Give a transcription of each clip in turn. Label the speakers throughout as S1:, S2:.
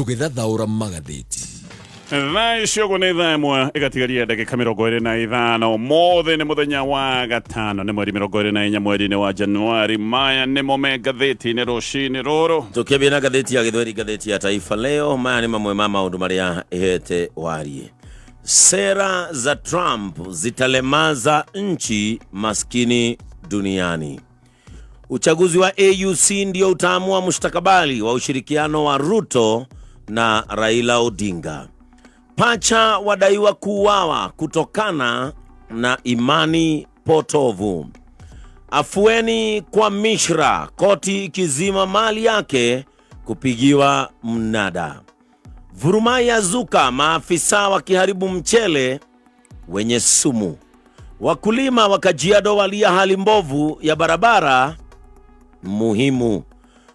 S1: Tũgĩthathaũra magathĩti.
S2: Thaa icio ũguo nĩ thaa 1 ĩgatigaria ndagĩka 25. Mothe nĩ mũthenya wa gatano, nĩ mweri 24 mweri-inĩ wa Januari. Maya nĩmo me ngathĩti-inĩ rũcinĩ rũrũ.
S3: Tũkĩambia na ngathĩti ya Gĩthweri, ngathĩti ya Taifa Leo, maya nĩ mamwe ma maũndũ marĩa ĩhete warie. Sera za Trump zitalemaza nchi maskini duniani. Uchaguzi wa AUC ndio utaamua mustakabali wa ushirikiano wa Ruto na Raila Odinga. Pacha wadaiwa kuuawa kutokana na imani potovu. Afueni kwa Mishra, koti ikizima mali yake kupigiwa mnada. Vurumai ya zuka, maafisa wakiharibu mchele wenye sumu. Wakulima wa Kajiado walia hali mbovu ya barabara muhimu.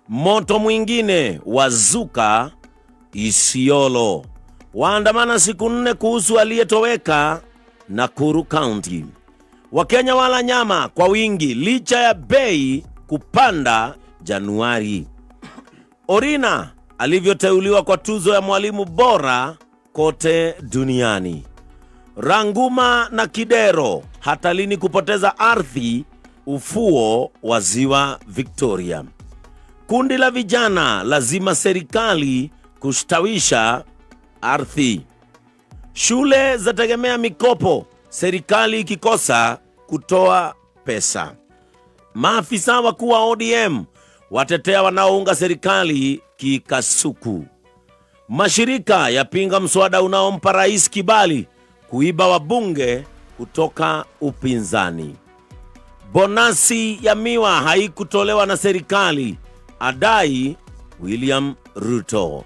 S3: Moto mwingine wazuka Isiolo. Waandamana siku 4 kuhusu aliyetoweka Nakuru County. Wakenya wala nyama kwa wingi licha ya bei kupanda Januari. Orina alivyoteuliwa kwa tuzo ya mwalimu bora kote duniani. Ranguma na Kidero hatarini kupoteza ardhi ufuo wa ziwa Victoria. Kundi la vijana lazima serikali kustawisha ardhi. Shule zategemea mikopo, serikali ikikosa kutoa pesa. Maafisa wakuu wa ODM watetea wanaounga serikali kikasuku. Mashirika yapinga mswada unaompa rais kibali kuiba wabunge kutoka upinzani. Bonasi ya miwa haikutolewa na serikali, adai William Ruto.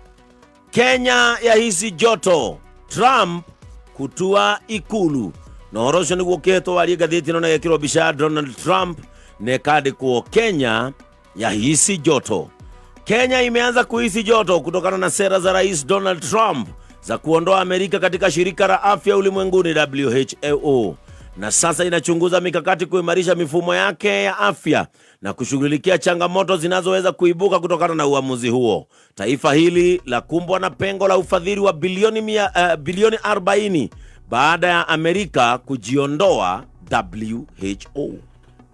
S3: Kenya yahisi joto, Trump kutua Ikulu. Na ũhoro ũcio nĩguo ũkĩhetwo warie ngathĩti ĩno na ĩgekĩrwo mbica ya Donald Trump na ĩkandĩkwo Kenya yahisi joto. Kenya imeanza kuhisi joto kutokana na sera za Rais Donald Trump za kuondoa Amerika katika shirika la afya ulimwenguni WHO, na sasa inachunguza mikakati kuimarisha mifumo yake ya afya na kushughulikia changamoto zinazoweza kuibuka kutokana na uamuzi huo. Taifa hili la kumbwa na pengo la ufadhili wa bilioni 40 baada ya Amerika kujiondoa WHO.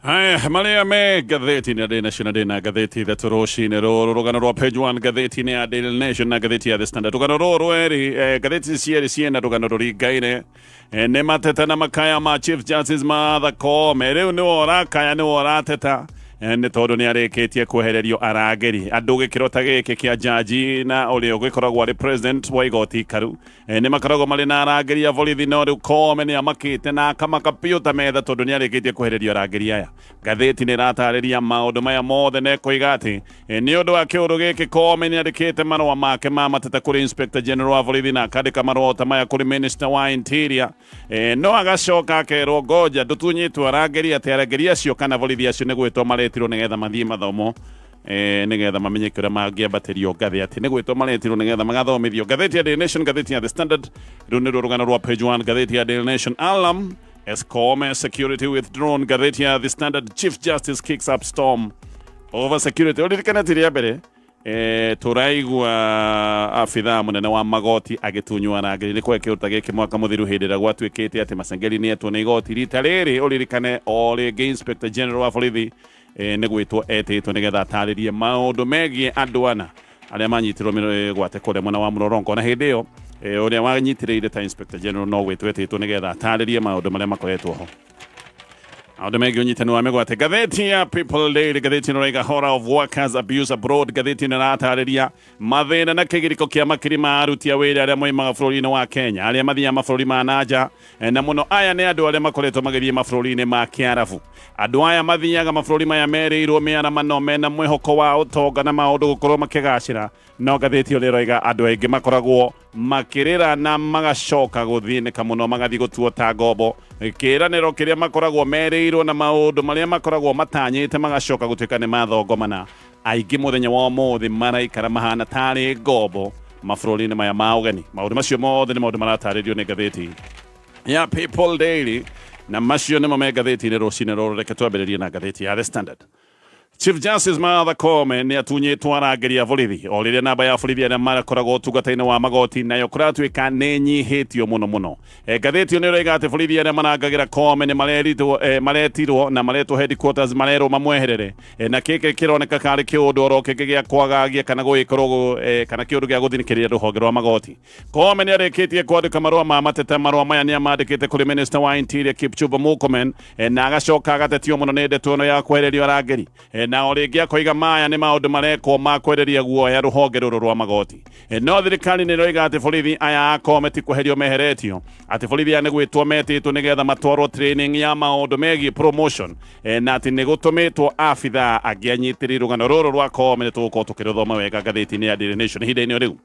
S2: Haya, marĩa me ngathĩti-inĩ ya Daily Nation na ndĩna ngathĩti ithatũ rũcinĩ rũrũ. Rũgano rwa page 1 ngathĩti-inĩ ya Daily Nation na ngathĩti ya The Standard. Rũgano rũrũ rwerĩ, ngathĩti cierĩ ciĩna rũgano rũringaine. Nĩ mateta na makaya ma Chief Justice Martha Koome. Rĩu nĩwe ũrakaya, nĩwe ũrateta, nĩ tondũ nĩ arĩkĩtie kwehererio arangĩri. Andũ gĩkĩro ta gĩkĩ kĩa jaji na ũrĩa ũgĩkoragwo arĩ president wa igoti ikaru, nĩ makoragwo marĩ na arangĩri a borithi, no rĩu Koome nĩ amakĩte na akamaka biũ ta metha tondũ nĩ arĩkĩtie kwehererio arangĩri aya. Ngathĩti nĩ ĩratarĩria maũndũ maya mothe na ĩkoiga atĩ, nĩ ũndũ wa kĩũndũ gĩkĩ, Koome nĩ andĩkĩte marũa make ma mateta kũrĩ Inspector General wa borithi na akandĩka marũa ta maya kũrĩ Minister wa Interior, no agacoka akerwo ngoja ndũtunyĩtwo arangĩri, atĩ arangĩri acio kana borithi acio nĩ gwĩtwo maretirwo nĩgetha mathiĩ mathomo, nĩgetha mamenye kũrĩa mangĩambatĩrio ngathĩ, atĩ nĩ gwĩtwo maretirwo nĩgetha magathomithio. Ngathĩti ya Daily Nation, ngathĩti ya The Standard, rĩu nĩruo rũgano rwa page 1 ngathĩti ya Daily Nation. Alarm as Koome security withdrawn. Ngathĩti ya The Standard, Chief Justice kicks up storm over security. Ũririkane ti rĩa mbere, tũraigua abithaa mũnene wa magoti agĩtunywo arangĩri. Nĩ kwa kĩũndũ ta gĩkĩ mwaka mũthiru hĩndĩ ĩrĩa gwatuĩkĩte atĩ Masengeli nĩ etwo nĩ igoti rita rĩrĩ. Ũririkane o rĩngĩ Inspector General wa borithi, nĩ gwĩtwo etĩtwo nĩgetha atarĩrie maũndũ megiĩ andũ ana arĩa manyitirwo mĩgwate kũrĩa mwena wa Mlolongo, na hĩndĩ ĩyo, ũrĩa wanyitĩrĩire ta Inspector General no gwĩtwo etĩtwo nĩgetha atarĩrie maũndũ marĩa makoretwo ho, maũndũ megiĩ ũnyitani wa mĩgwate. Ngathĩti ya People Daily, ngathĩti ĩno ĩraiga horror of workers abuse abroad. Ngathĩti ĩno ĩratarĩria mathĩna na kĩgirĩko kĩa makiri ma aruti a wĩra arĩa moimaga bũrũri-inĩ wa Kenya, arĩa mathiaga mabũrũri ma nanja, na mũno aya nĩ andũ arĩa makoretwo magĩthiĩ mabũrũri-inĩ ma Kĩarabu. Andũ aya mathiaga mabũrũri maya merĩirwo mĩaramano mena mwĩhoko wa ũtonga na maũndũ gũkorwo makĩgacĩra, no ngathĩti ĩyo nĩĩroiga andũ aingĩ makoragwo makĩrĩra na magacoka gũthĩnĩka mũno, magathiĩ gũtuo ta ngombo. Kĩĩranĩro kĩrĩa makoragwo merĩirwo na maũndũ marĩa makoragwo matanyĩte magacoka gũtuĩka nĩ mathongomana. Aingĩ mũthenya wa ũmũthĩ maraikara mahana tarĩ ngombo mabũrũri-inĩ maya ma ũgeni. Maũndũ macio mothe nĩ maũndũ maratarĩrio nĩ ngathĩti ya People Daily, na macio nĩmo me ngathĩti-inĩ rũcinĩ rũrũ. Reke twambĩrĩrie na ngathĩti ya The Standard. Chief Justice Martha Koome nĩ atunyĩtwo arangĩri a borithi o rĩrĩa namba ya borithi arĩa makoragwo ũtungata-inĩ wa magoti nayo kũratuĩka nĩ nyihĩtio mũno mũno. Ngathĩti ĩyo nĩ ĩroiga atĩ borithi arĩa marangagĩra Koome nĩ mareritwo maretirwo na maretwo headquarters marerwo mamweherere na kĩkĩ kĩroneka karĩ kĩũndũ oro kĩngĩ gĩa kwagagia kana gũgĩkorwo kana kĩũndũ gĩa gũthinikĩrĩria rũhonge rwa magoti. Koome nĩ arĩkĩtie kwandĩka marũa ma mateta. Marũa maya nĩ amandĩkĩte kũrĩ Minister wa Interior Kipchumba Murkomen na agacoka agatetio mũno nĩ ndeto ĩno ya kwehererio arangĩri na o rĩngĩ akoiga maya nĩ maũndũ marekwo ma kwehereria guoya rũhonge rũrũ rwa magoti. No thirikari nĩ ĩroiga atĩ borithi aya a Koome ti kweherio meheretio, atĩ borithi aya nĩ gwĩtwo metĩtwo nĩgetha matwarwo training ya maũndũ megiĩ promotion na atĩ nĩ gũtũmĩtwo abithaa angĩ anyitĩrĩri. Rũgano rũrũ rwa Koome nĩ tũgũkorwo tũkĩrũthoma wega ngathĩti-inĩ ya Daily Nation ihinda-inĩ o rĩu.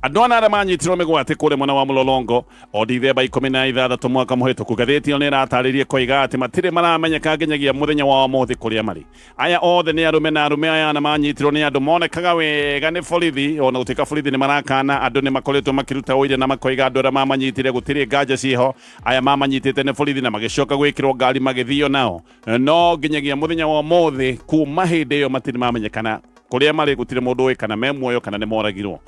S2: Andũ ana arĩa manyitirwo mĩgwate kũrĩa mwena wa Mlolongo o Dithemba 16 mwaka mũhĩtũku. Ngathĩti ĩyo nĩ ĩratarĩria koiga atĩ matirĩ maramenyeka nginyagia mũthenya wa ũmũthĩ kũrĩa marĩ. Aya othe nĩ arũme na arũme aya ana manyitirwo nĩ andũ monekaga wega nĩ borithi, ona gũtuĩka borithi nĩ marakana andũ nĩ makoretwo makĩruta ũira na makoiga andũ arĩa mamanyitire gũtirĩ nganja ciĩho. Aya mamanyitĩte nĩ borithi na magĩcoka gwĩkĩrwo ngari magĩthio nao, no nginyagia mũthenya wa ũmũthĩ kuma hĩndĩ ĩyo matirĩ mamenyekana kũrĩa marĩ. Gũtirĩ mũndũ ũĩ kana me muoyo kana nĩ moragirwo.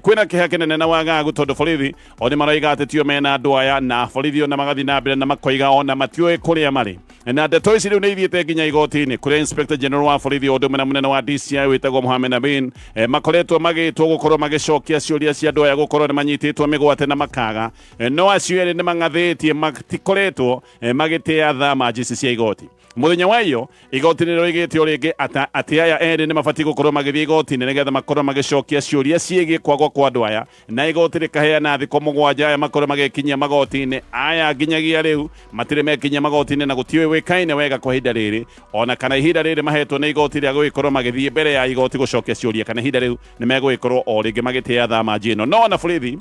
S2: Kwĩna kĩeha kĩnene na wagagu tondũ borithi o nĩ maroiga atĩ tio mena andũ aya, na borithi ona magathiĩ na mbere na makoiga ona matiũĩ kũrĩa marĩ. Na ndeto ici rĩu nĩ ithiĩte nginya igoti-inĩ kũrĩa Inspector General wa borithi o ũndũ ũmwe na mũnene wa DCI wĩtagwo Mohamed Amin makoretwo magĩtwo gũkorwo magĩcokia ciũria cia andũ aya gũkorwo nĩ manyitĩtwo mĩgwate na makaga. No acio erĩ nĩ mang'athĩtie matikoretwo magĩtĩa thama njeci cia igoti. Mũthenya wa iyo igoti nĩ rĩroigĩte o rĩngĩ atĩ aya erĩ nĩ mabatiĩ gũkorwo magĩthiĩ igoti-inĩ nĩgetha makorwo magĩcokia ciũria ciĩgiĩ kwagwo kwa andũ aya, na igoti rĩkaheana thikũ 7 aya makorwo magĩkinyia magoti-inĩ. Aya nginyagia rĩu matirĩ mekinyia magoti-inĩ na gũtiũĩkaine wega kwa ihinda rĩrĩ ona kana ihinda rĩrĩ mahetwo nĩ igoti rĩa gũgĩkorwo magĩthiĩ mbere ya igoti gũcokia ciũria, kana ihinda rĩu nĩ megũgĩkorwo o rĩngĩ magĩtĩa thama ĩno. No ona borithi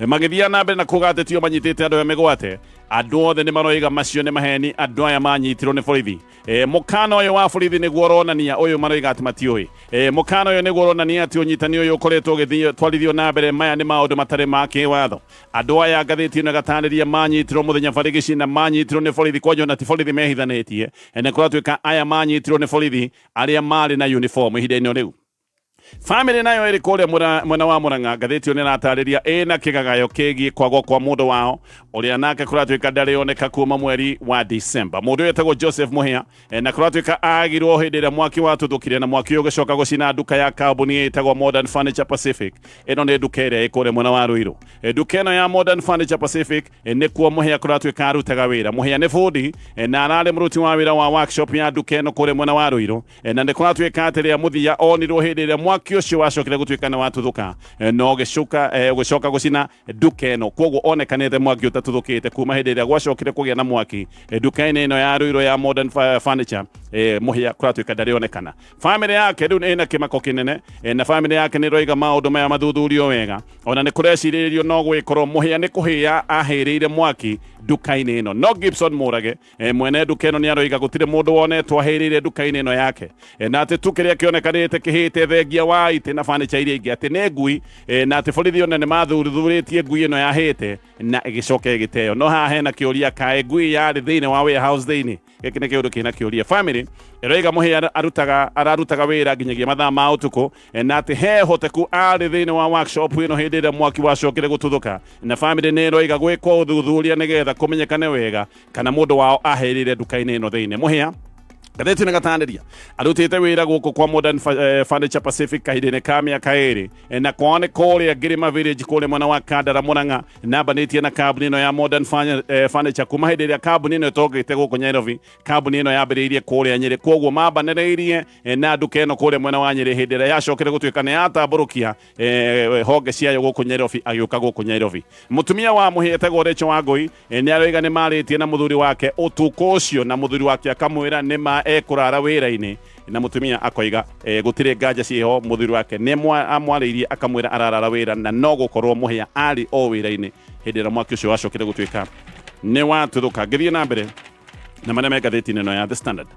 S2: magĩthiaga na mbere na kuga atĩ tio manyitĩte andũ aya mĩgwate, andũ othe nĩ maroiga macio nĩ maheni. Andũ aya manyitirwo nĩ borithi. Mũkana ũyũ wa borithi nĩguo ũronania ũyũ maroiga atĩ matiũĩ. Mũkana ũyũ nĩguo ũronania atĩ ũnyitani ũyũ ũkoretwo ũgĩtwarithio na mbere, maya nĩ maũndũ matarĩ ma kĩwatho. Andũ aya, ngathĩti ĩno ĩgatarĩria, manyitirwo mũthenya barigici na manyitirwo nĩ borithi kwanja ona ti borithi mehithanĩtie. Nĩ kũratuĩka aya manyitirwo nĩ borithi arĩa marĩ na uniform ihinda-inĩ rĩu. Famĩlĩ nayo ĩrĩ kũrĩa mwena wa Murang'a. Ngathĩti ĩyo nĩ ĩratarĩria ĩna kĩgagayo kĩgiĩ kwagwo kwa mũndũ wao ũrĩa nake kũratuĩka ndarĩ oneka kuma mweri wa December. Mũndũ ũyũ etagwo Joseph Mũhĩa na kũratuĩka agirwo hĩndĩ ĩrĩa mwaki watuthũkire na mwaki ũyũ ũgĩcoka gũcina nduka ya kambuni ĩtagwo Modern Furniture Pacific. Ĩno nĩ nduka ĩrĩa ĩ kũrĩa mwena wa Ruiru. Nduka ĩno ya Modern Furniture Pacific nĩkuo Mũhĩa kũratuĩka arutaga wĩra. Mũhĩa nĩ bundi na ararĩ mũruti wa wĩra wa workshop ya nduka ĩno kũrĩa mwena wa Ruiru, na nĩ kũratuĩka atĩ rĩa mũthia onirwo hĩndĩ ĩrĩa mwaki ũcio wacokire gũtuĩka nĩ watuthũka na ũgĩcoka gũcina nduka ĩno. Koguo onekanĩte mwaki ũtatuthũkĩte kuma hĩndĩ ĩrĩa gwacokire kũgĩa na mwaki nduka-inĩ ĩno ya Ruiru ya Modern Furniture. Mũhĩa kũratuĩka ndarĩ onekana. Famĩlĩ yake rĩu ĩna kĩmako kĩnene na famĩlĩ yake nĩ ĩroiga maũndũ maya mathuthurio wega. Ona nĩ kũrecirĩrĩrio no gwĩkorwo Mũhĩa nĩ kũhĩa ahĩrĩire mwaki nduka-inĩ ĩno. No Gibson Mũrage, mwene nduka ĩno, nĩ aroiga gũtirĩ mũndũ wonetwo ahĩrĩire nduka-inĩ ĩno yake, na atĩ tu kĩrĩa kĩonekanĩte kĩhĩte thengia wa itĩ na furniture iria ingĩ atĩ nĩ ngui, na atĩ borithi ona nĩ mathuthurĩtie ngui ĩno yahĩte na ĩgĩcoka ĩgĩteo. No haha hena kĩũria, kaĩ ngui yarĩ thĩinĩ wa warehouse thĩinĩ? Gĩkĩ nĩ kĩũndũ kĩna kĩũria. Family ĩroiga Mũhĩa ararutaga wĩra nginyagia mathaa ma ũtukũ, na atĩ he hoteku arĩ thĩinĩ wa workshop ĩno hĩndĩ ĩrĩa mwaki wacokire gũtuthũka, na family nĩ ĩroiga gwĩkwo ũthuthuria nĩgetha kũmenyekane wega kana mũndũ wao ahĩrĩire nduka-inĩ ĩno thĩinĩ. Mũhĩa, ngathĩti nĩ gatarĩria, arutĩte wĩra gũkũ kwa Modern Furniture Pacific kahinda-inĩ ka mĩaka 2, na kwao nĩ kũrĩa Ngĩrĩma Village kũrĩa mwena wa Kandara, Murang'a. Nambanĩtie na kambuni ĩno ya Modern Furniture kuma hĩndĩ ĩrĩa kambuni ĩno ĩtongete gũkũ Nairobi. Kambuni ĩno yambĩrĩirie kũrĩa Nyĩrĩ, koguo mambanĩrĩirie na nduka ĩno kũrĩa mwena wa Nyĩrĩ. Hĩndĩ ĩrĩa yacokire gũtuĩka nĩ yatambũrũkia honge ciayo gũkũ Nairobi, agĩũka gũkũ Nairobi. Mũtumia wa Mũhĩa etagwo Rachel Wangũi, nĩ aroiga nĩ marĩtie na mũthuri wake ũtukũ ũcio, na mũthuri wake akamwĩra nĩ ma ekũrara wĩra-inĩ, na mũtumia akoiga gũtirĩ nganja ciĩho, mũthuri wake nĩ amwarĩirie akamwĩra ararara wĩra, na no gũkorwo Mũhĩa arĩ o wĩra-inĩ hĩndĩ ĩrĩa mwaki ũcio wacokire gũtuĩka nĩ watuthũka. Ngĩthiĩ na mbere na marĩa me ngathĩti-inĩ ĩno ya The Standard.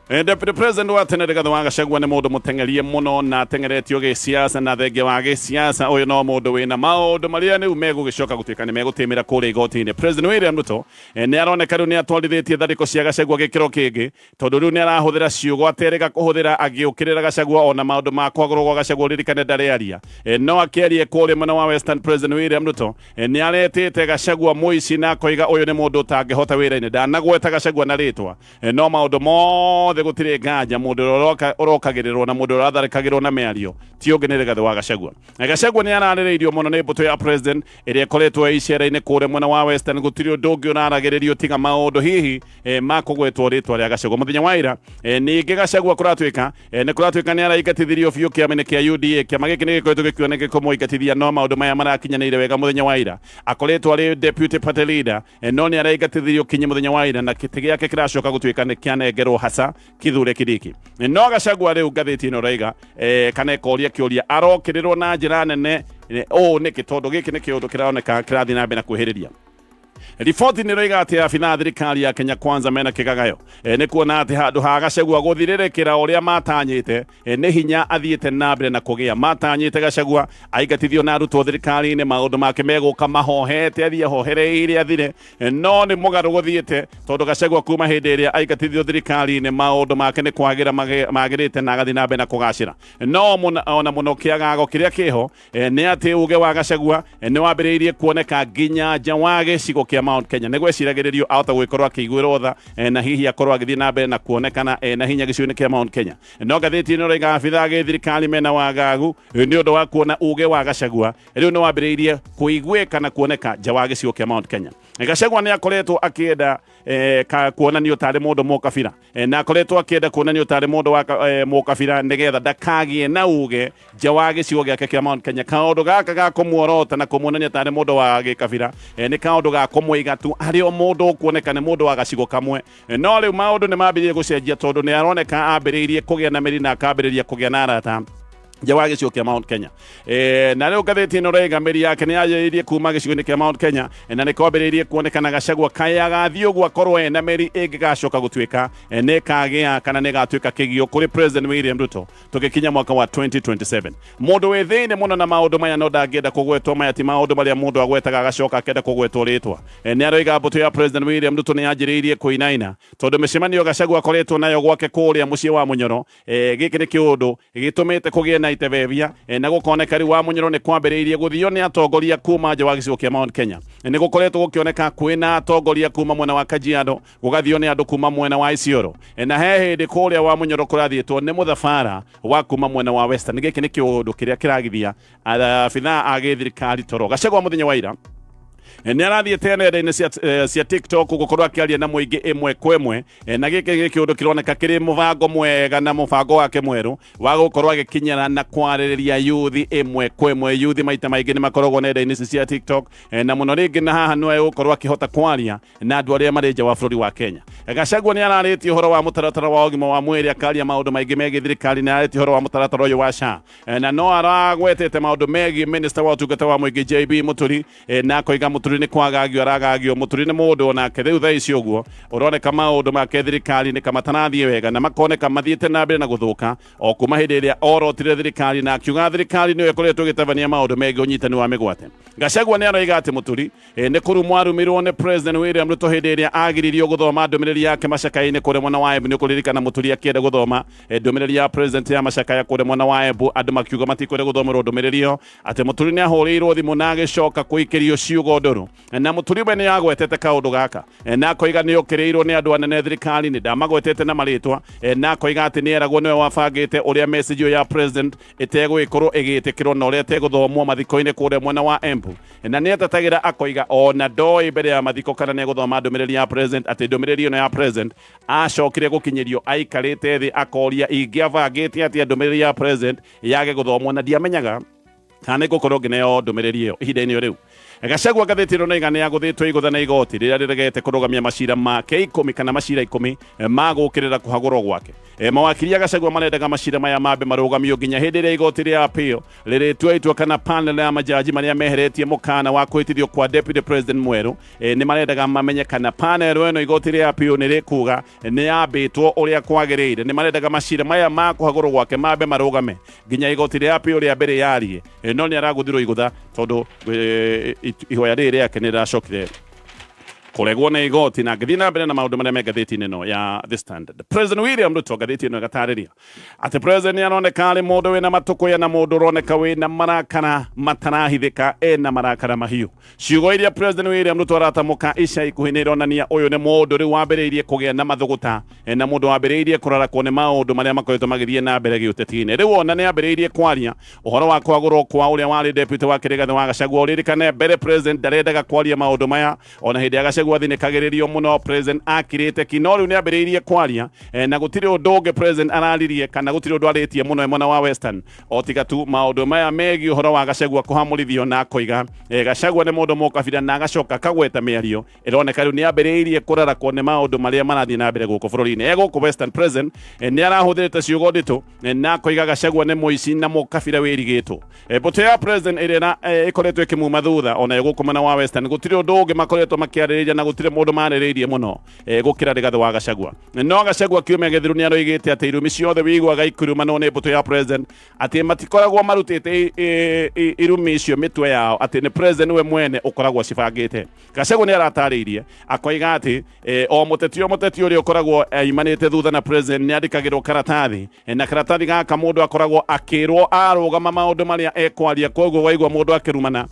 S2: Deputy President wa tene Rigathi wa Gachagua nĩ mũndũ mũteng'erie mũno na ateng'eretio gĩsiasa na thengia wa gĩsiasa ũyũ no mũndũ wĩna maũndũ marĩa rĩu megũgĩcoka gũtuĩka nĩ megũtĩmĩra kũrĩa igoti-inĩ. President William Ruto nĩ aroneka rĩu nĩ atwarithĩtie tharĩko cia Gachagua gĩkĩro kĩngĩ tondũ rĩu nĩ arahũthĩra ciugo aterĩga kũhũthĩra agĩũkĩrĩra Gachagua ona maũndũ ma kwagũrwo gwa Gachagua ũririkane ndarĩaria. No akĩaria kũrĩa mwena wa Western President William Ruto nĩ aretĩte Gachagua mũici na akoiga ũyũ nĩ mũndũ ũtangĩhota wĩra-inĩ. Ndanagweta Gachagua na rĩtwa. No maũndũ mothe gũtirĩ nganja mũndũ ũrĩa ũrokagĩrĩrwo na mũndũ ũrĩa ũratharĩkagĩrwo na mĩario ti ũngĩ nĩ Rigathĩ wa Gachagua. Gachagua nĩ ararĩrĩirio mũno nĩ mbũtũ ya president ĩrĩa ĩkoretwo ĩ icera-inĩ kũrĩa mwena wa Western. Gũtirĩ ũndũ ũngĩ ũraragĩrĩrio tiga maũndũ hihi ma kũgwetwo rĩtwa rĩa Gachagua. Mũthenya wa ira ningĩ Gachagua kũratuĩka nĩ kũratuĩka nĩ araingatithirio biũ kĩama-inĩ kĩa UDA. Kĩama gĩkĩ nĩ gĩkoretwo gĩkĩoneka kũmũingatithia no maũndũ maya marakinyanĩire wega. Mũthenya wa ira akoretwo arĩ deputy party leader, no nĩ araingatithirio kinyi mũthenya wa ira na gĩtĩ gĩake kĩracoka gũtuĩka nĩ kĩanengerwo Hasa Kithure Kindiki. No Gachagua rĩu ngathĩti ĩno ĩraiga kana ĩkoria kĩũria arokĩrĩrwo na njĩra nene ũũ nĩkĩ, tondũ gĩkĩ nĩ kĩũndũ kĩroneka kĩrathiĩ na mbere na kwĩhĩrĩria. Riboti nĩ ĩroiga atĩ abithaa a thirikari ya Kenya Kwanza mena kĩgagayo nĩ kuona atĩ handũ ha Gachagua gũthirĩrĩkĩra ũrĩa matanyĩte nĩ hinya athiĩte na mbere na kũgĩa. Matanyĩte Gachagua aingatithio na arutwo thirikari-inĩ maũndũ make megũka mahohete athiĩ ahohereire athire, no nĩ mũgarũ gũthiĩte tondũ Gachagua kuma hĩndĩ ĩrĩa aingatithio thirikari-inĩ maũndũ make nĩ kwagĩra magĩrĩte na agathiĩ na mbere na kũgacĩra. No ona mũno kĩagago kĩrĩa kĩho nĩ atĩ uge wa Gachagua nĩ wambĩrĩirie kuoneka nginya nja wa gĩcigo kĩa Mount Kenya. Nĩ gweciragĩrĩrio ahota gũgĩkorwo akĩiguĩrwo tha na hihi akorwo agĩthiĩ na mbere na kuonekana na hinya gĩcigo-inĩ kĩa Mount Kenya. No ngathĩti ĩno ĩroiga abithaa gĩthirikari mena wagagu nĩ ũndũ wa kuona uge wa Gachagua rĩu nĩ wambĩrĩirie kũiguĩka na kuoneka nja wa gĩcigo kĩa Mount Kenya. Gachagua nĩ akoretwo akĩenda kuonanio tarĩ mũndũ mũkabira, na akoretwo akĩenda kuonanio tarĩ mũndũ wa mũkabira nĩgetha ndakagĩe na uge nja wa gĩcigo gĩake kĩa Mount Kenya. Kaũndũ gaka ga kũmuorota na kũmuonania tarĩ mũndũ wa gĩkabira nĩ kaũndũ ga kũmũiga tu harĩ o mũndũ ũkuoneka nĩ mũndũ wa gacigo kamwe. No rĩu maũndũ nĩ mambĩrĩirie gũcenjia tondũ nĩ aroneka ambĩrĩirie kũgĩa na mĩri na akambĩrĩria kũgĩa na arata nja wa gĩcigo kĩa Mount Kenya. Na rĩu ngathĩti ĩno ĩroiga mĩri yake nĩ yanjĩrĩirie kuma gĩcigo-inĩ kĩa Mount Kenya na nĩ kwambĩrĩirie kuonekana Gachagua kaĩ agathiĩ ũguo akorwo ena mĩri ĩngĩgacoka gũtuĩka nĩ ĩkagĩa kana nĩ ĩgatuĩka kĩgio kũrĩ President William Ruto tũgĩkinya mwaka wa 2027. Mũndũ wĩ thĩinĩ mũno na maũndũ maya no ndangĩenda kũgwetwo, maya ti maũndũ marĩa mũndũ agwetaga agacoka akenda kũgwetwo rĩtwa. Nĩ aroiga mbũtũ ya President William Ruto nĩ yanjĩrĩirie kũinaina tondũ mĩcemanio Gachagua akoretwo nayo gwake kũrĩa mũciĩ wa Munyoro. Gĩkĩ nĩ kĩũndũ gĩtũmĩte kũgĩe na itebebia na gũkoneka rĩu wa Munyoro nĩ kwambĩrĩirie gũthio nĩ atongoria kuma nja wa gĩcigo kĩa Mount Kenya. Nĩ gũkoretwo gũkĩoneka kwĩna atongoria kuma mwena wa Kajiado, gũgathio nĩ andũ kuma mwena wa Isiolo, na he hĩndĩ kũrĩa wa Munyoro kũrathiĩtwo nĩ mũthabara wa kuma mwena wa Western. Gĩkĩ nĩ kĩũndũ kĩrĩa kĩragithia abithaa a gĩthirikari toro. Gachagua mũthenya wa ira nĩ arathiĩte nenda-inĩ cia TikTok gũkorwo akĩaria na mũingĩ ĩmwe kwa ĩmwe, na gĩkĩ gĩ kĩũndũ kĩroneka kĩrĩ mũbango mwega na mũbango wake mwerũ wa gũkorwo agĩkinyĩra na kwarĩrĩria yuthi ĩmwe kwa ĩmwe. Yuthi maita maingĩ nĩ makoragwo nenda-inĩ ici cia TikTok, na mũno rĩngĩ na haha nĩwe gũkorwo akĩhota kwaria na andũ arĩa marĩ nja wa bũrũri wa Kenya. Gachagua nĩ ararĩtie ũhoro wa mũtaratara wa ũgima wa mwĩrĩ, akaria maũndũ maingĩ megiĩ thirikari, nĩ ararĩtie ũhoro wa mũtaratara ũyũ wa SHA, na no aragwetete maũndũ megiĩ minister wa ũtungata wa mũingĩ JB Mũturi, na akoiga Mũturi nĩ kwagagio aragagio. Mũturi nĩ mũndũ onake rĩu thaa ici ũguo ũroneka maũndũ make thirikari nĩ kamatarathiĩ wega na makoneka mathiĩte na mbere na gũthũka o kuma hĩndĩ ĩrĩa orotire thirikari na akiuga thirikari nĩyo ĩkoretwo ĩgĩtabania maũndũ megiĩ ũnyitani wa mĩgwate. Gachagua nĩ aroiga atĩ Mũturi nĩ kũrumwo arumirwo nĩ President William Ruto hĩndĩ ĩrĩa agiririo gũthoma ndũmĩrĩri yake macakaya-inĩ kũrĩa mwena wa Embu. Nĩ ũkũririkana Mũturi akĩenda gũthoma ndũmĩrĩri ya President ya macakaya kũrĩa mwena wa Embu, andũ makiuga matikwenda gũthomerwo ndũmĩrĩri ĩyo, atĩ Mũturi nĩ ahũrĩirwo thimũ na agĩcoka kũikĩrio ciugo ndũrũ. Na Mũturi we nĩ agwetete kaũndũ gaka na akoiga nĩ okĩrĩirwo nĩ andũ anene thirikari-inĩ, ndamagwetete na marĩtwa, na akoiga atĩ nĩ eragwo nĩwe wabangĩte ũrĩa message ĩyo ya President ĩtegũgĩkorwo ĩgĩtĩkĩrwo na ũrĩa ĩtegũthomwo mathiko-inĩ kũrĩa mwena wa Embu. Na nĩ etetagĩra akoiga ona ndoĩ mbere ya mathiko kana nĩ egũthoma ndũmĩrĩri ya President, atĩ ndũmĩrĩri ĩno ya President acokire gũkinyĩrio aikarĩte thĩ akoria ingĩabangĩte atĩa ndũmĩrĩri ya President yage gũthomwo na ndiamenyaga Kana nĩ ngũkorwo ngĩneo ndũmĩrĩri ĩyo ihinda-inĩ o rĩu. Gachagua ngathĩti ĩno naiga nĩ agũthĩtwo igũtha na igoti rĩrĩa rĩregete kũrũgamia macira make ikũmi kana macira 10 ma gũkĩrĩra kũhagũrwo gwake. Mawakiri a Gachagua marendaga macira maya mambe marũgamio nginya hĩndĩ ĩrĩa igoti rĩa appeal rĩrĩtua itua kana panel ya majaji marĩa meheretie mũkana wa kũhĩtithio kwa deputy president mwerũ. Nĩ marendaga mamenye kana panel ĩno igoti rĩa appeal nĩ rĩkuga nĩ yambĩtwo ũrĩa kwagĩrĩire. Nĩ marendaga macira maya ma kũhagũrwo gwake mambe marũgame nginya igoti rĩa appeal rĩa mbere yarie. No nĩ aragũthirwo igũtha tondũ ihoya rĩrĩ rĩake nĩ rĩracokire kũregwo nĩ igoti. Na ngĩthiĩ na mbere na maũndũ marĩa me ngathĩti-inĩ ĩno ya The Standard, President William Ruto, ngathĩti ĩno ĩgatarĩria atĩ president nĩ aroneka arĩ mũndũ wĩna matũkũya na mũndũ ũroneka wĩna marakara matarahithĩka, ena marakara mahiũ. Ciugo iria President William Ruto aratamũka ica ikuhĩ nĩ ironania ũyũ nĩ mũndũ rĩu wambĩrĩirie kũgĩa na mathũgũta na mũndũ wambĩrĩirie kũrarakwo nĩ maũndũ marĩa makoretwo magĩthiĩ na mbere gĩũteti-inĩ. Rĩu ona nĩ ambĩrĩirie kwaria ũhoro wa kwagũrwo kwa ũrĩa warĩ deputy wa Kĩrĩgathĩ wa Gachagua. Ũririkane mbere president ndarendaga kwaria maũndũ maya, ona hĩndĩ ya Gachagua athinĩkagĩrĩrio mũno president akirĩte ki, no rĩu nĩ ambĩrĩirie kwaria na gũtirĩ ũndũ ũngĩ president araririe kana gũtirĩ ũndũ arĩtie mũno e mwena wa Western o tiga tu maũndũ maya megiĩ ũhoro wa Gachagua kũhamũrithio, na akoiga Gachagua nĩ mũndũ mũkabira, na agacoka akagweta mĩario ĩroneka rĩu nĩ ambĩrĩirie kũrarakwo nĩ maũndũ marĩa marathiĩ na mbere gũkũ bũrũri-inĩ. E gũkũ Western, president nĩ arahũthĩrĩte ciugo nditũ na akoiga Gachagua nĩ mũici na mũkabira wĩrigĩtwo. Mbũtũ ya president ĩrĩa ĩkoretwo ĩkĩmuma thutha onayo gũkũ mwena wa Western, gũtirĩ ũndũ ũngĩ makoretwo makĩarĩrĩria na gũtirĩ mũndũ marĩrĩirie mũno gũkĩra Rigathĩ wa Gachagua. No Gachagua kiumia gĩthiru nĩ aroigĩte atĩ irumi ciothe wĩiguaga ikĩrumanwo nĩ mbũtũ ya president, atĩ matikoragwo marutĩte irumi icio mĩtwe yao, atĩ nĩ president we mwene ũkoragwo acibangĩte. Gachagua nĩ aratarĩirie akoiga atĩ o mũteti o mũteti ũrĩa ũkoragwo aimanĩte thutha na president nĩ andĩkagĩrwo karatathi, na karatathi gaka mũndũ akoragwo akĩrwo arũgama maũndũ marĩa ekwaria. Koguo waigua mũndũ akĩrumana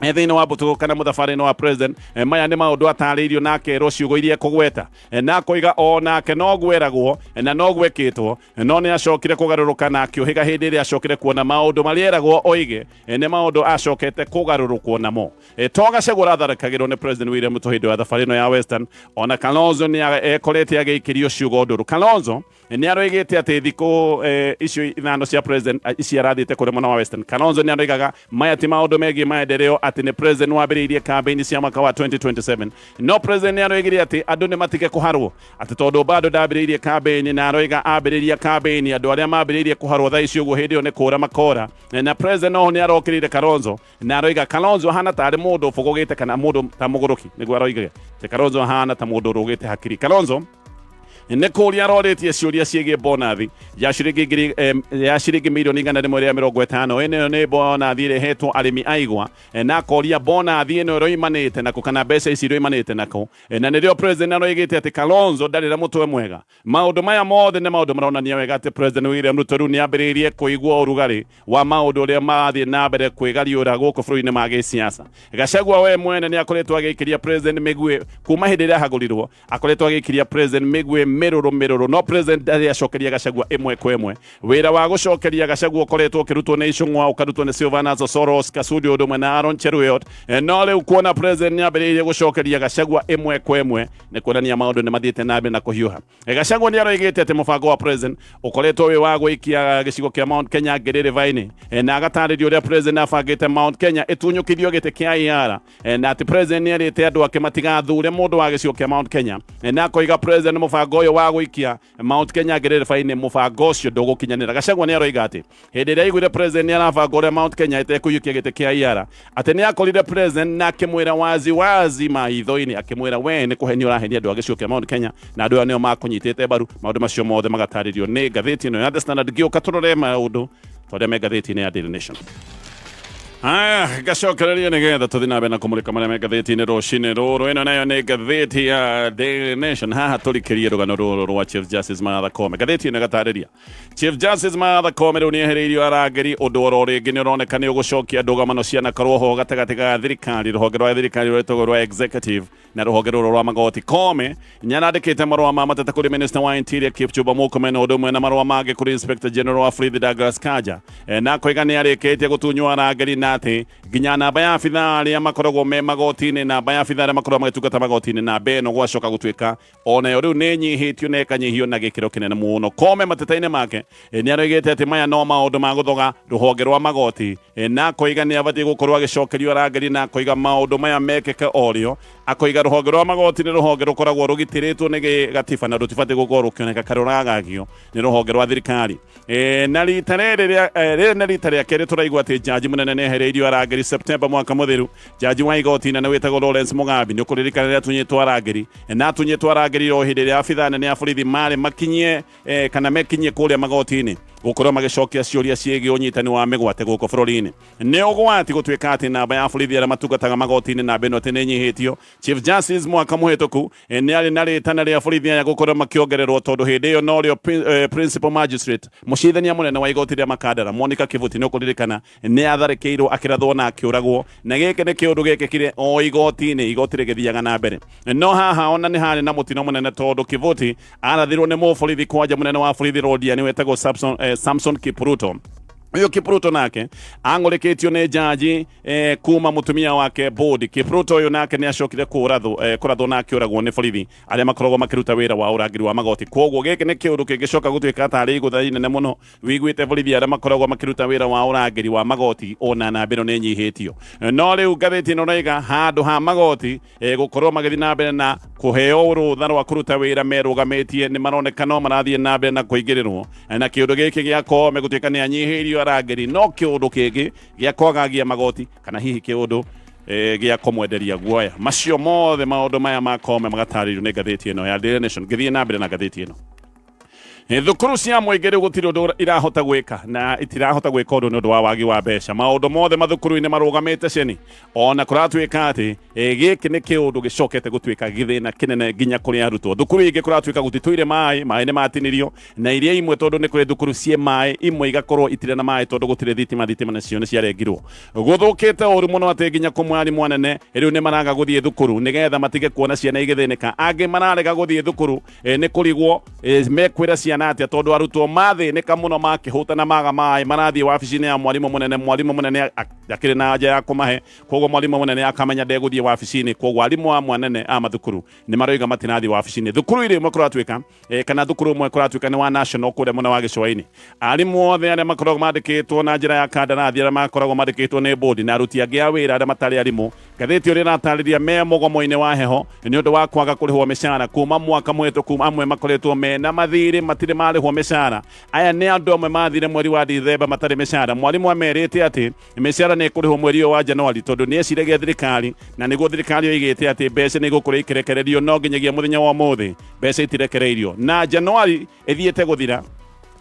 S2: thĩinĩ wa mbũtũ kana mũthabarĩ-inĩ wa president, maya nĩ maũndũ atarĩirio na akerwo ciugo iria ekũgweta, na akoiga o nake no gweragwo na no gwekĩtwo, no nĩ acokire kũgarũrũka na akĩũhĩga hĩndĩ ĩrĩa acokire kuona maũndũ marĩa eragwo oige nĩ maũndũ acokete kũgarũrũkwo namo. To Gachagua ũratharĩkagĩrwo nĩ President William Ruto hĩndĩ ya thabarĩ ĩno ya Western, ona Kalonzo nĩ ekorete agĩikĩrio ciugo ndũrũ. Kalonzo nĩ aroigĩte atĩ thikũ icio 5 cia president ici arathiĩte kũrĩa mwena wa Western, Kalonzo nĩ aroigaga maya ti maũndũ megiĩ maendeleo, atĩ nĩ president wambĩrĩirie campaign cia mwaka wa 2027. No president nĩ aroigire atĩ andũ nĩ matige kũharwo, atĩ tondũ bado ndambĩrĩirie campaign, na aroiga ambĩrĩria campaign andũ arĩa mambĩrĩirie kũharwo thaa ici ũguo hĩndĩ ĩyo nĩ kũra makora. Na president oho nĩ arokĩrĩire Kalonzo na aroiga Kalonzo ahana tarĩ mũndũ ũbũgũgĩte kana mũndũ ta mũgũrũki, nĩguo aroiga atĩ Kalonzo ahana ta mũndũ ũrũgĩte hakiri. Kalonzo nĩ kũria arorĩtie ciũria ciĩgiĩ bonathi ya ciringi ngiri ya ciringi mirioni 150. Ĩno nĩ bonathi ĩrehetwo arĩmi a igwa, na akoria bonathi ĩno ĩroimanĩte nakũ kana mbeca ici iroimanĩte nakũ. Na nĩrĩo president aroigĩte atĩ Kalonzo ndarĩ na mũtwe mwega. Maũndũ maya mothe nĩ maũndũ maronania wega atĩ President William Ruto rĩu nĩ ambĩrĩirie kũigua ũrugarĩ wa maũndũ ũrĩa marathiĩ na mbere kwĩgariũra gũkũ bũrũri-inĩ ma gĩsiasa. Gachagua we mwene nĩ akoretwo agĩikĩria president mĩguĩ kuma hĩndĩ ĩrĩa ahagũrirwo, akoretwo agĩikĩria president mĩguĩ mĩrũrũ mĩrũrũ, no president ndarĩ acokeria Gachagua ĩmwe kwa ĩmwe. Wĩra wa gũcokeria Gachagua ũkoretwo ũkĩrutwo nĩ Icũng'wa, ũkarutwo nĩ Silvanus Osoro, Kasudi ũndũ ũmwe na Aaron Cheruiyot. No rĩu kuona president nĩ ambĩrĩirie gũcokeria Gachagua ĩmwe kwa ĩmwe nĩ kuonania maũndũ nĩ mathiĩte na mbere na kũhiũha. Gachagua nĩ aroigĩte atĩ mũbango wa president ũkoretwo wĩ wa gũikia gĩcigo kĩa Mount Kenya ngĩrĩrĩba-inĩ, na agatarĩria ũrĩa president abangĩte Mount Kenya ĩtunyũkithio gĩtĩ kĩa IR, na atĩ president nĩ erĩte andũ ake matigathure mũndũ wa gĩcigo kĩa Mount Kenya, na akoiga president mũbango ũyũ wa gũikia Mount Kenya ngĩrĩrĩba-inĩ mũbango ũcio ndũgũkinyanĩra. Gachagua nĩ aroiga atĩ hĩndĩ ĩrĩa aiguire president nĩ arabanga ũrĩa Mount Kenya ĩtekũiyũkia gĩtĩ kĩa IR, atĩ nĩ akorire president na akĩmwĩra wazi wazi maitho-inĩ, akĩmwĩra we nĩ kũhenia ũrahenia andũ a gĩcigo kĩa Mount Kenya na andũ aya nĩo makũnyitĩte mbaru. Maũndũ macio mothe magatarĩrio nĩ ngathĩti ĩno ya The Standard. Ngĩũka tũrore maũndũ tondũ me ngathĩti-inĩ ya Daily Nation. Aya, ngacokereria nĩgetha tũthiĩ na mbere na kũmũrĩka marĩa me ngathĩti-inĩ rũcinĩ rũrũ. Ĩno nayo nĩ ngathĩti ya Daily Nation. Haha tũrikĩrie rũgano rũrũ rwa Chief Justice Martha Koome. Ngathĩti ĩno ĩgatarĩria Chief Justice Martha Koome rĩu nĩehereirio arangĩri, ũndũ oro rĩngĩ nĩ ũroneka nĩ ũgũcokia ndũgamano cianakorwo ho gatagatĩ ga thirikari, rũhonge rwa thirikari rwĩtagwo rwa executive na rũhonge rũrũ rwa magoti. Koome nĩarandĩkĩte marũa ma mateta kũrĩ Minister wa Interior Kipchumba Murkomen, ũndũ ũmwe na marũa mangĩ kũrĩ Inspector General wa Borithi Douglas Kanja, na akoiga nĩ arĩkĩtie gũtunywo arangĩri na na atĩ nginya namba ya abithaa arĩa makoragwo me magoti-inĩ, namba ya abithaa arĩa makoragwo magĩtungata magoti-inĩ, namba ĩno gwacoka gũtuĩka onayo rĩu nĩ nyihĩtio na ĩkanyihio na gĩkĩro kĩnene mũno. Kome mateta-inĩ make nĩ aroigĩte atĩ maya no maũndũ ma gũthoga rũhonge rwa magoti, na akoiga nĩ abatiĩ gũkorwo agĩcokerio arangĩri, na akoiga maũndũ maya mekĩke orĩo. Akoiga rũhonge rwa magoti nĩ rũhonge rũkoragwo rũgitĩrĩtwo nĩ gatiba na rũtibatiĩ gũkorwo rũkĩoneka kana rũragagio nĩ rũhonge rwa thirikari. Na rita rĩrĩ rĩrĩ nĩ rita rĩa kerĩ tũraigua atĩ jaji mũnene nĩ ehereirio arangĩri September mwaka mũthiru. Jaji wa igoti inene wĩtagwo Lawrence Mugambi nĩ ũkũririkana rĩrĩa atunyĩtwo arangĩri, na atunyĩtwo arangĩri o hĩndĩ ĩrĩa abithaa nene a borithi marĩ makinyie kana mekinyie kũrĩa magoti-inĩ gũkorwo magĩcokia ciũria ciĩgiĩ ũnyitani wa mĩgwate gũkũ bũrũri-inĩ. Nĩ ũgwati gũtuĩka atĩ namba ya borithi arĩa matungataga magoti-inĩ namba ĩno atĩ nĩ ĩnyihĩtio. Chief Justice mwaka mũhĩtũku nĩ arĩ na rĩtana rĩa borithi aya gũkorwo makĩongererwo tondũ hĩndĩ ĩyo norĩo Principal Magistrate, mũcirithania mũnene wa igoti rĩa Makandara, Monica Kivuti, nĩ ũkũririkana nĩ atharĩkĩirwo akĩrathwo na akĩũragwo, na gĩkĩ nĩ kĩũndũ gĩkĩkire o igoti-inĩ, igoti rĩgĩthiaga na mbere. No haha ona nĩ harĩ na mũtino mũnene tondũ Kivuti arathirwo nĩ mũborithi kwanja mũnene wa borithi Londiani wetagwo Samson Kipruto. Uyu Kipruto nake ang'ũrĩkĩtio nĩ jaji kuma mũtumia wake Bodi. Kipruto uyu nake nĩ acokire kũrathwo na akĩũragwo nĩ borithi arĩa makoragwo makĩruta wĩra wa ũrangĩri wa magoti. Koguo gĩkĩ nĩ kĩũndũ kĩngĩcoka gũtuĩka tarĩ igũtha inene mũno wiguĩte borithi arĩa makoragwo makĩruta wĩra wa ũrangĩri wa magoti ona namba ĩno nĩ ĩnyihĩtio. No rĩu ngathĩti ĩno ĩrauga handũ ha magoti gũkorwo magĩthiĩ na mbere na kũheo rũtha rwa kũruta wĩra merũgamĩtie, nĩ maroneka no marathiĩ na mbere na kũingĩrĩrwo na kĩũndũ gĩkĩ gĩa Koome gũtuĩka nĩ anyihĩirio arangĩri, no kĩũndũ kĩngĩ gĩa kwagagia magoti kana hihi kĩũndũ gĩa kũmwenderia guoya. Macio mothe maũndũ maya ma Koome magatarĩrio nĩ ngathĩti ĩno ya Daily Nation. Ngĩthiĩ na mbere na ngathĩti ĩno, thukuru cia mũingĩ rĩu gũtirĩ ũndũ irahota gwĩka, na itirahota gwĩka ũndũ nĩ ũndũ wa wagi wa mbeca. Maũndũ mothe mathukuru-inĩ marũgamĩte ceni, ona kũratuĩka atĩ gĩkĩ nĩ kĩũndũ gĩcokete gũtuĩka gĩthĩna kĩnene nginya kũrĩ arutwo. Thukuru ingĩ kũratuĩka gũtitũire maĩ, maĩ nĩ matinirio, na iria imwe tondũ nĩ kũrĩ thukuru ciĩ maĩ, imwe igakorwo itirĩ na maĩ tondũ gũtirĩ thitima, thitima nacio nĩ ciarengirwo. Gũthũkĩte ũru mũno atĩ nginya kũmwe arimũ anene rĩu nĩ maraga gũthiĩ thukuru nĩgetha matige kuona ciana igĩthĩnĩka. Angĩ mararega gũthiĩ thukuru nĩ kũrigwo mekwĩra ciana atĩa tondũ arutwo mathĩnĩka mũno makĩhũta na maga maĩ, marathiĩ wabici-inĩ ya mwarimũ mũnene, mwarimũ mũnene akĩrĩ na anja ya kũmahe, koguo mwarimũ mũnene akamenya ndegũthiĩ wabici-inĩ. Koguo arimũ amwe anene a mathukuru nĩ maroiga matirathiĩ wabici-inĩ. Thukuru irĩ ĩmwe kũratuĩka kana thukuru ũmwe kũratuĩka nĩ wa national kũrĩa mwena wa gĩcũa-inĩ, arimũ othe arĩa makoragwo mandĩkĩtwo na njĩra ya kandarathi, arĩa makoragwo mandĩkĩtwo nĩ bodi na aruti angĩ a wĩra arĩa matarĩ arimũ, ngathĩti ũrĩa ĩratarĩria me mũgomo-inĩ wa heho nĩ ũndũ wa kwaga kũrĩhwo mĩcara kuma mwaka mũhĩtũku. Amwe makoretwo mena mathirĩ, matirĩ marĩhwo mĩcara. Aya nĩ andũ amwe mathire mweri wa Dithemba matarĩ mĩcara. Mwarimũ amerite atĩ mĩcara nĩ ĩkũrĩhwo mweri ũyũ wa Januari tondũ nĩ eciragia thirikari, na nĩguo thirikari yoigĩte atĩ mbeca nĩ igũkorwo ikĩrekererio, no nginyagia mũthenya wa ũmũthĩ mbeca itirekereirio na Januari ĩthiĩte gũthira.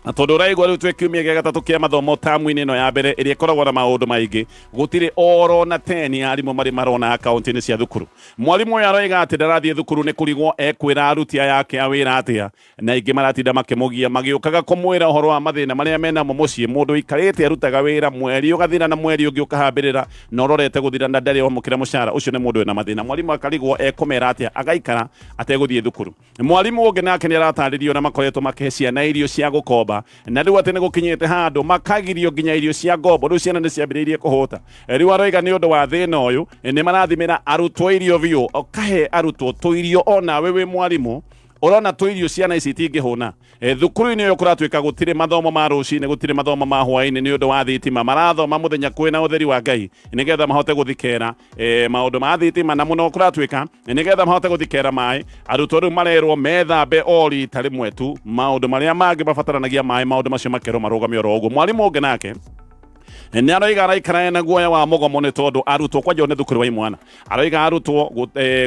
S2: Na tondũ ũraigua rĩu twĩ kiumia gĩa gatatũ kĩa mathomo tamu-inĩ ĩno ya mbere ĩrĩa ĩkoragwo na maũndũ maingĩ, gũtirĩ oro na teni arimũ marĩ marona akaunti-inĩ cia thukuru. Mwarimũ ũyũ aroiga atĩ ndarathiĩ thukuru nĩ kũrigwo ekwĩra aruti aya ake a wĩra atĩa, na aingĩ maratinda makĩmũgia magĩũkaga kũmwĩra ũhoro wa mathĩna marĩa menamo mũciĩ. Mũndũ ũikarĩte arutaga wĩra mweri ũgathira na mweri ũngĩ ũkahambĩrĩra na ũrorete gũthira na ndarĩ wamũkĩra mũcara, ũcio nĩ mũndũ wĩna mathĩna. Mwarimũ akarigwo ekũmera atĩa, agaikara ategũthiĩ thukuru. Mwarimũ ũngĩ nake nĩ aratarĩrio na makoretwo makĩhe ciana irio cia gũkomba, na rĩu atĩ nĩ gũkinyĩte handũ makagirio nginya irio cia ngombo. Rĩu ciana nĩ ciambĩrĩirie kũhũta. Rĩu aroiga nĩ ũndũ wa thĩna ũyũ nĩ marathimĩra arutwo irio biũ, ũkahe arutwo tũirio onawe wĩ mwarimũ ũrona tũirio ciana ici itingĩhũna. Thukuru-inĩ ũyũ kũratuĩka gũtirĩ mathomo ma rũcinĩ, gũtirĩ mathomo ma hwaĩ-inĩ nĩ ũndũ wa thitima. Marathoma mũthenya kwĩna ũtheri wa Ngai nĩgetha mahote gũthikera maũndũ ma thitima, na mũno kũratuĩka nĩgetha mahote gũthikera maĩ. Arutwo rĩu marerwo methambe o rita rĩmwe tu, maũndũ marĩa mangĩ mabataranagia maĩ, maũndũ macio makerwo marũgame oro ũguo. Mwarimũ ũngĩ nake nĩ aroiga araikara ena guoya wa mũgomo nĩ tondũ arutwo kwanja nĩ thukuru wa imwana, aroiga arutwo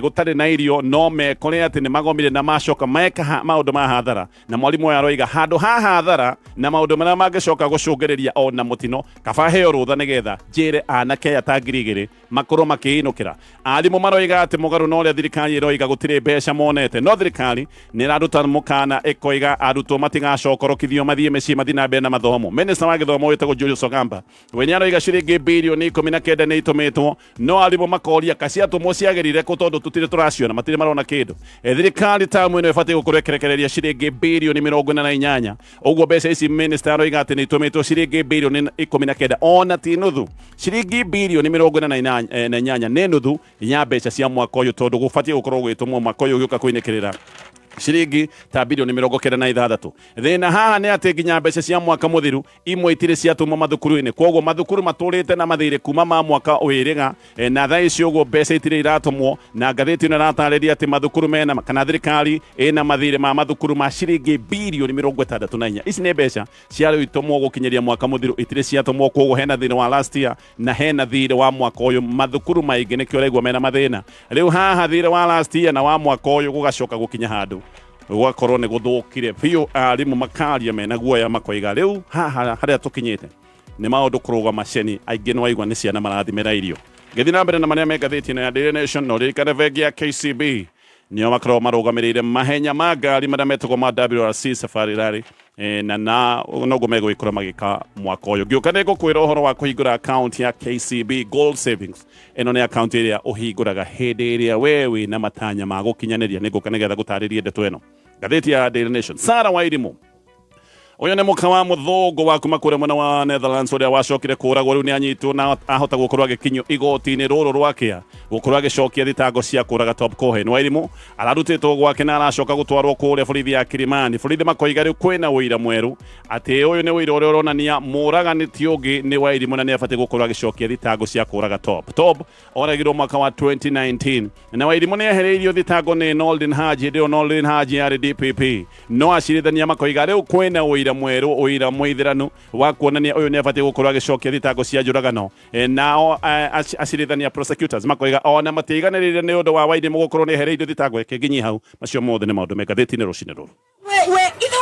S2: gũtarĩ na irio no mekore atĩ nĩ magomire na macoka meka maũndũ ma hathara. Na mwarimũ ũyũ aroiga handũ ha hathara na maũndũ marĩa mangĩcoka gũcũngĩrĩria ona mũtino, kaba heo rũtha nĩgetha njĩre anake aya ta 2000 makorwo makĩinũkĩra. Arimũ maroiga atĩ mũgarũ na ũrĩa thirikari ĩroiga gũtirĩ mbeca monete, no thirikari nĩ ĩraruta mũkana ĩkoiga arutwo matigacokorokithio mathiĩ mĩciĩ mathiĩ na mbere na mathomo. Minista wa gĩthomo wĩtagwo Julius Ogamba We nĩ aroiga ciringi birioni 19 nĩ itũmĩtwo, no arimũ makoria kaciatũmwo ciagĩrire kũ, tondũ tũtirĩ tũraciona, matirĩ marona kĩndũ. Thirikari tamu ĩno ĩbatiĩ gũkorwo ĩkĩrekereria ciringi birioni 48. Ũguo mbeca ici minister aroiga atĩ nĩ itũmĩtwo, ciringi birioni 19, ona ti nuthu. Ciringi birioni 48 nĩ nuthu ya mbeca cia mwaka ũyũ, tondũ gũbatiĩ gũkorwo gwĩtũmwo mwaka ũyũ ũgĩũka kũinĩkĩrĩra ciringi ta birioni 96. Thĩna haha nĩ atĩ nginya mbeca cia mwaka mũthiru imwe itirĩ ciatũmwo mathukuru-inĩ, koguo mathukuru matũrĩte na mathirĩ kuma ma mwaka wĩrĩga na thaa ici ũguo mbeca itirĩ iratũmwo. Na ngathĩti ĩno ĩratarĩria atĩ mathukuru mena, kana thirikari ĩna mathirĩ ma mathukuru ma ciringi birioni 64. Ici nĩ mbeca ciarĩ itũmwo gũkinyĩria mwaka mũthiru, itirĩ ciatũmwo, koguo hena thirĩ wa last year na hena thirĩ wa mwaka ũyũ. Mathukuru maingĩ nĩkĩo ũraigua mena mathĩna rĩu haha, thirĩ wa last year na wa mwaka ũyũ, gũgacoka gũkinya handũ gũgakorwo nĩ gũthũkire biũ. Arimũ makaria mena guoya, makoiga rĩu haha harĩa tũkinyĩte nĩ maũndũ kũrũgama ceni. Aingĩ nĩ waigua nĩ ciana marathimĩra irio. Ngĩthiĩ na mbere na marĩa me ngathĩti ĩno ya Daily Nation, no ririkane bengi ya KCB nĩo makoragwo marũgamĩrĩire mahenya ma ngari marĩa metagwo ma WRC Safari Rally, na noguo megũgĩkorwo magĩka mwaka ũyũ. Ngĩũka nĩ ngũkwĩra ũhoro wa kũhingũra account ya KCB Gold Savings. Ĩno nĩ account ĩrĩa ũhingũraga hĩndĩ ĩrĩa we wĩna matanya ma gũkinyanĩria. Nĩ ngũka nĩgetha gũtarĩrie ndeto ĩno. Ngathĩti ya Daily Nation, Sarah Wairimu, ũyũ nĩ mũka wa mũthũngũ wa kuma kũrĩa mwena wa Netherlands ũrĩa wacokire kũragwo, rĩu nĩ anyitwo na ahota gũkorwo agĩkinyio igoti-inĩ rũrũ rwakĩa gũkorwo agĩcokia thitango cia kũraga Top Cohen. Wairimu ararutĩtwo gwake na aracoka gũtwarwo kũrĩa borithi ya Kilimani. Borithi makoiga rĩu kwĩna ũira mwerũ, atĩ ũyũ nĩ ũira ũrĩa ũronania mũragani ti ũngĩ nĩ Wairimu, na nĩ abatiĩ gũkorwo agĩcokia thitango cia kũraga Top. Top oragirwo mwaka wa 2019, na Wairimu nĩ ehereirio thitango nĩ Noldin Haji hĩndĩ ĩyo Noldin Haji yarĩ DPP, no acirithania makoiga rĩu kwĩna ũira mwerũ, ũira mũithĩranu wa kuonania ũyũ nĩ abatiĩ gũkorwo agĩcokia thitango cia njũragano. Nao acirithania, prosecutors, makoiga ona matiiganĩrĩire nĩ ũndũ wa Wairimu gũkorwo nĩ ehereirio thitango. Ĩkĩnginyia hau, macio mothe nĩ maũndũ me ngathĩti-inĩ rũcinĩ rũrũ.
S4: We, we, ithe.